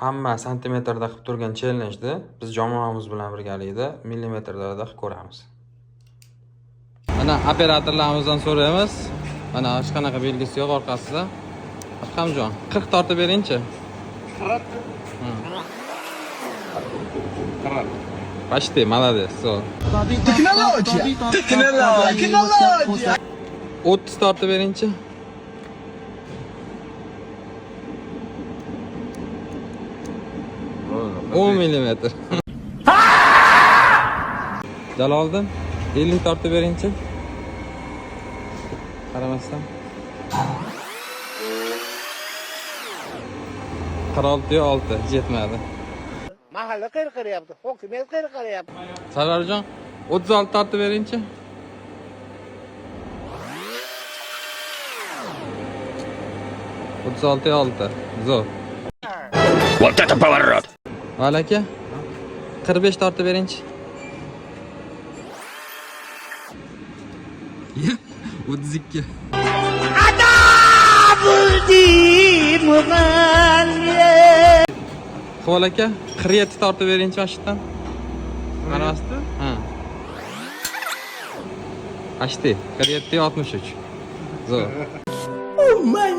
Hamma santimetrda qilib turgan challenge'ni biz jamoamiz bilan birgalikda millimetrlarda qilib ko'ramiz. Mana operatorlarimizdan so'raymiz. Mana hech qanaqa belgisi yo'q orqasida. Adhamjon, 40 tortib beringchi. 40. 40. Почти, молодец. Zo'r. Texnologiya! Texnologiya! 30 tortib beringchi. 10 millimetr. Jaloliddin, 50 tortib beringchi. Qaramasdan. 46,6 yetmadi. Mahalla qirqiryapti, hokimiyat qirqiryapti. Sarvarjon, 36 tortib beringchi. 36,6. Zo'r. Вот это поворот! Vali aka, 45 tortib beringchi. 32. Iqbol aka, 47 tortib beringchi mana shu yerdan. Qaramasdi? Ha. Почти. 47,63. Zo'r. Oh my